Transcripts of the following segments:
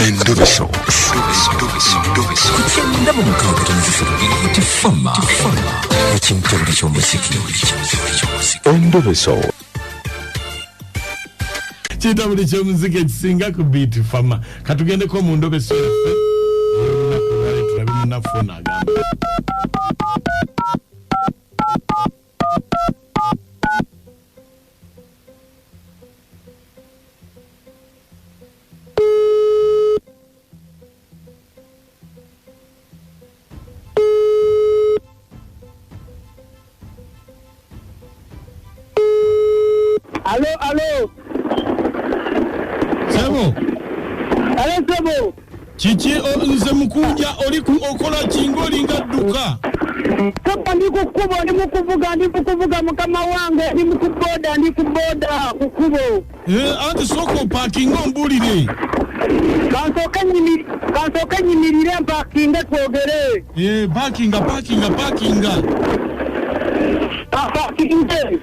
Endobeso. Ku 96.3 Beat Fama. Ekintobuli ky'omuziki. Endobeso. Kitabuli ky'omuziki ekisinga ku Beat Fama. Katugendeko mu ndobeso yaffe ey'olunaku olwaleero tulabe munnaffe ono agamba. Alo, alo. Sebo. Alo, sebo. Kiki nze mukunja oli okola kinga olinga dduka? Sebo ndi ku kkubo, ndi mu kuvuga, ndi mu kuvuga mukama wange, ndi mu kuboda, ndi ku boda ku kkubo. Anti sooka opaakinge ombuulire. Kansooke nnyimirire mpaakinge twogere. Paakinga, paakinga, paakinga. Paakinge.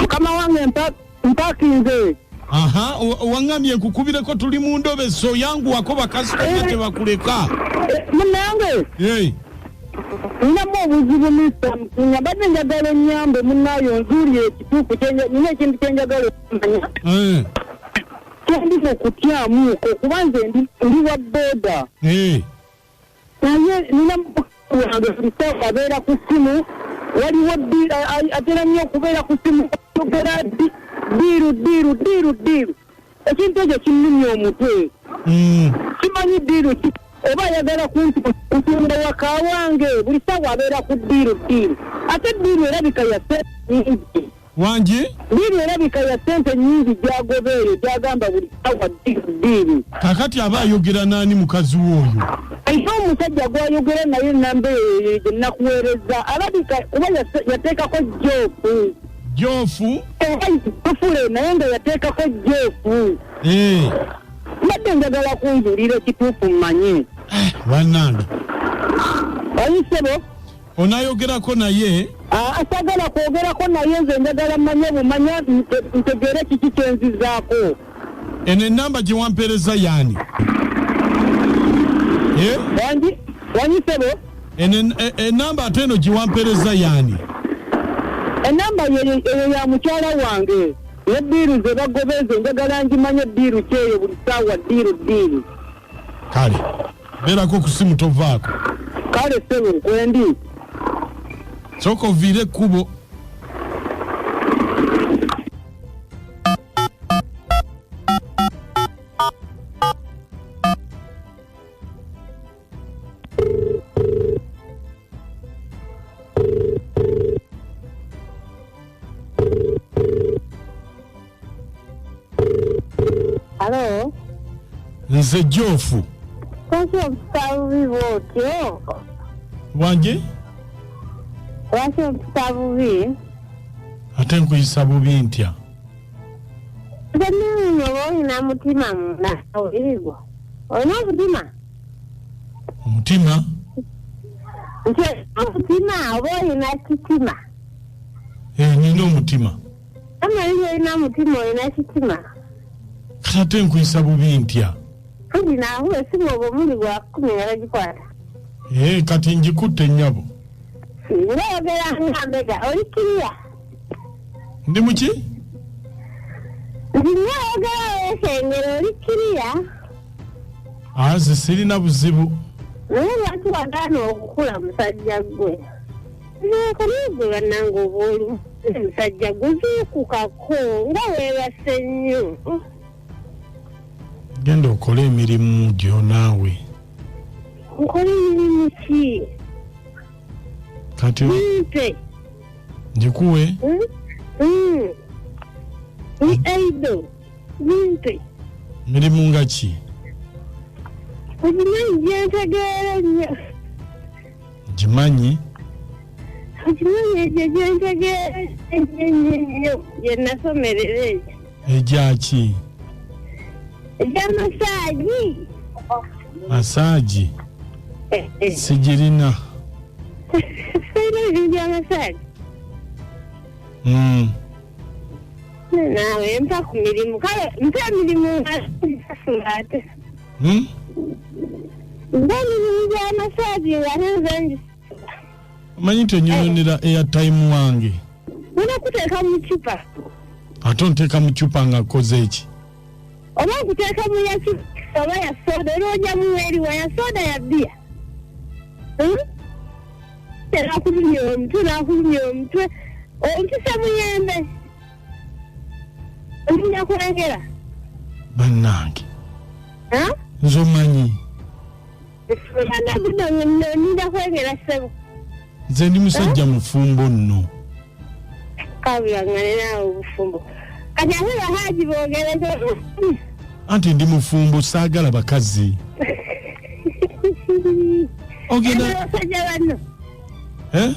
Mukama wange mpakinze. Aha, waŋŋambye nkukubireko tuli mu ndobeso yanguwako bakasitoma tebakuleka. Munnange. Ninamu obuzibu Mr. Mukunya, mbadde njagala onnyambe munnaayo onzuulire ekituufu nina ekintu kye njagala okumanya. Kyendi mu kutyamuuko kuba nze ndi wa booda. Naye nina wange buli ssaawa abeera ku ssimu, waliwo atera nnyo okubeera ku ssimu, ayogera ddiiru, ddiiru, ddiiru, ddiiru. Ekintu ekyo kinnumya omutwe. Simanyi ddiiru ki, oba ayagala kuntunda waka wange, buli ssaawa abeera ku ddiiru, ddiiru. Ate ddiiru erabika ya ssente nnyingi. Wangi? Ddiiru erabika ya ssente nnyingi gy'agoba eyo, gy'agamba buli ssaawa ddiiru, ddiiru. Kaakati aba ayogera n'ani mukazi we oyo? Alina omusajja gw'ayogera naye ennamba eyo gye nnakuweereza, alabika kuba yateekako joofu. Joofu? Oba jofule naye nga yateekako joofu. Mbadde njagala kunzuulira ekituufu mmanye. Bannange. Oyi ssebo? Onaayogerako naye? Saagala kwogerako naye, nze njagala mmanye bumanya ntegeere kiki kye nzizaako. Eno ennamba gye wampeereza y'ani? Wangi? Wangi ssebo? Eno ennamba ate eno gye wampeereza y'ani? Ennamba eyo ya mukyala wange. Ne ddiiru ze bagoba ezo njagala ngimanye ddiiru ki eyo buli ssaawa ddiiru ddiiru. Kale, beerako ku ssimu tovaako. Kale ssebo, kwendi. Sooka oviire ekkubo. Alo? Nze Jofu. Lwaki ompisa bubi bw'otyo? Wangi? Lwaki ompisa bubi? Ate nkuyisa bubi ntya? Nze nneewuunya oba olina mutima munda obirigwa. Olina omutima? Omutima? Nti olina omutima oba olina kitima? Nina omutima. Amanyi olina omutima olina kitima. Kati ate nkuyisa bubi ntya? Anti naawe essimu oba omuli gwa kkumi nga togikwata. Kati ngikutte nnyabo. Singa oyogera nga mbega, oli kiriya? Ndi muki? Nti nga oyogera weesengera, oli kiriya? Nze sirina buzibu. Naye lwaki wagaana okukula musajja ggwe? Naako naye ggwe bannange oba oli musajja ggwe zuukukako nga weebase nnyo. Genda okole emirimu gyo naawe. Nkole emirimu ki? Kati Mpe. Ngikuwe? Ni Aido. Mpe. Mirimu nga ki? Ogimanyi gye ntegeera ennyo. Ngimanyi? Ogimanyi egyo gye ntegeera ennyo ennyo ennyo gye nasomerera egyo. Egya ki? Egya masaagi. Masaagi? Sigirina. Sirina ebintu bya masaagi. Naawe mpa ku mirimu, kale mpa emirimu nga ngisasula ate. Mpa emirimu gya massage nga ate nze ngisasula. Omanyi nti onyononera airtime wange. Nina kuteeka mu ccupa. Ate onteeka mu ccupa nga nkoze eki? Oba nkuteeka mu ya chips oba ya soda, era ojja mu eriwa ya soda ya bbiya. Nakulumya omutwe, nakulumya omutwe. Ompisa muyembe. Nja kwengera. Bannange. Nze omanyi. Nja kwengera ssebo. Nze ndi musajja mufumbo nno. Kabulangane naawe obufumbo. Kati ate bahaji boogere. Anti ndi mufumbo, saagala bakazi. Ogenda abasajja banno. Eh?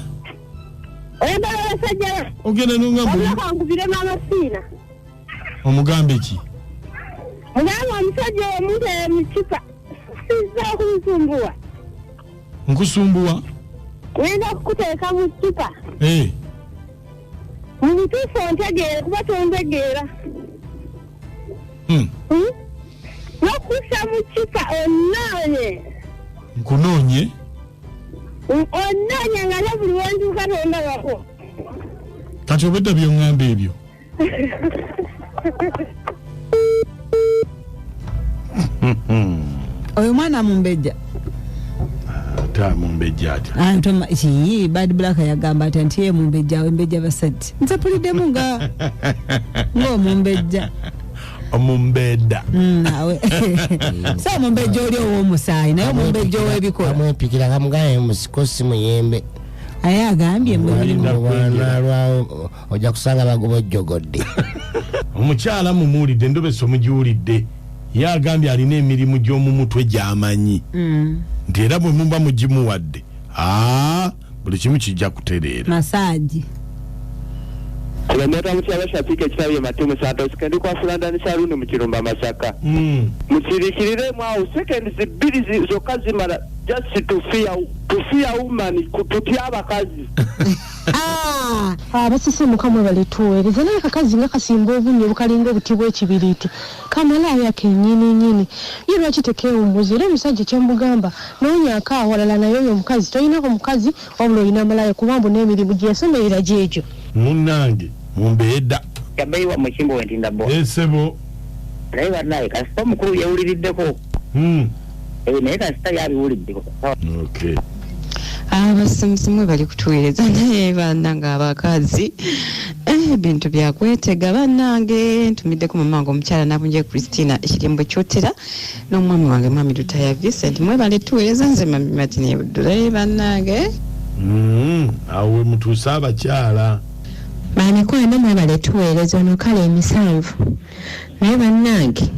Oyagala abasajja banno. Ogenda n'ongamba Wabula kankubire maama Fiina. Omugambe ki? Mugamba omusajja omuntu mu ccupa. Sizza okunsumbua. Nkusumbuwa? Ngenda kukuteeka mu ccupa. Eh. Mu butuufu ontegeera kuba tontegeera. N'okussa mu ccupa onnoonye. Nkunoonye? Onnoonye nga ne buli w'ontuuka tondabako. Kati obedda by'oŋŋamba ebyo? Oyo mwana mumbejja. Ate mumbejja atya? Bad Black yagamba ati nti ye mumbejja awembejja basajja. Nze puliddemu nga ng'omumbejja. Omumbedda. Naawe. Si omumbejja oli ow'omusaayi naye omumbejja ow'ebikola. Amwepikira kamugaye musiko si muyembe. Aye agambye mwe ojja kusanga bagubojjogodde. Omukyala mumuwulidde, endobeso omugiwulidde. Ye agambye alina emirimu gy'omu mutwe gy'amanyi. Nti era bwe muba mugimuwadde, buli kimu kijja kutereera. Massage. Kulemeta mukyala Shafika ekirabye Matimu Santos kendi kwa London Saloon mu Kirumba Masaka. Musirikiriremu awo seconds bbiri zokka zimala just to fear woman kututya abakazi. Abasisimuka mwe balituweereza naye akakazi nga kasimba obunnya obukalinga obuti bw'ekibiriiti kamalaaya kennyini nnyini. Ye lwaki tekeewummuza? Era omusajja kyemugamba noonyaako awalala naye oyo omukazi tolinako mukazi wabula olina malaaya kuba mbu n'emirimu gye yasomerera gy'egyo. Munnange mumbeeda. Yabeeyiwa mu kimbo wentinda bo. Esebo. Naye bannaye kasita omukulu yawuliriddeko. Naye kasita yabiwuliddeko. Okay. Abasimusimu bali kutuweereza naye bannange abakazi ebintu byakwetega bannange. Ntumiddeko mama wange omukyala Nabunje Christina ekirimbo kyotera n'omwami wange mwami Lutaya Vincent mwebale tuweereza. Nze mami Martin Ebuddulaye bannange. Awo mutuuse abakyala. Bamikwano mwebale tuweereza ono kale emisanvu naye bannange.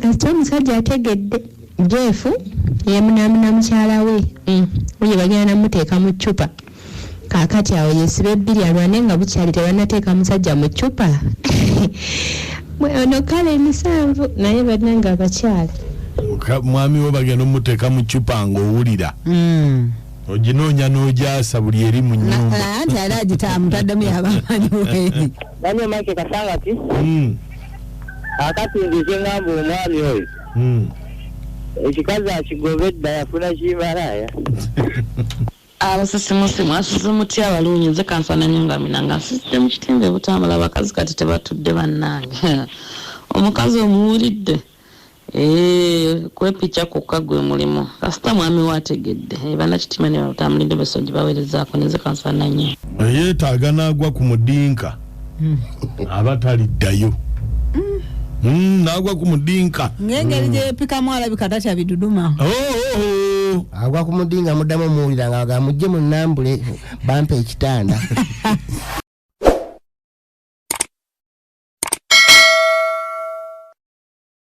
Kasita omusajja ategedde Jeff yemunaamuna mukyala we oye bagenda namuteeka mu ccupa. Kaakati awo yesiba ebbiri alwane nga bukyali tebannateeka musajja mu ccupa. Ono kale emisanvu naye bannange abakyala. Mwami we bagenda omuteeka mu ccupa ng'owulira. Oginoonya n'ogyasa buli eri mu nnyumba. Anti ali agitaamutaddemu yabamanyi weeri. Daniel Mike Kasangati. Akati nze kye ŋŋamba omwami oyo. Ekikazi akigobedda yafuna kimalaaya. Abasisimusi mwasuze mutya abalungi? Nze kanfaananye nga mina nga nsizidde mu kitimba ebutambula. Abakazi kati tebatudde bannange. Omukazi omuwulidde kwepicha kwokka gwe mulimu. Kasita mwami waategedde bannakitima ne batambulidde besogi baweerezaako. Nze kanfaananye. Yeetaaga n'agwa ku mudinka aba taliddayo. N'agwa ku mudinka ng'engeri gyeyepikamu alabika tatya biduduma. Agwa ku mudinka muddamu omuwulira nga agamba mujje munnambule bampe ekitanda.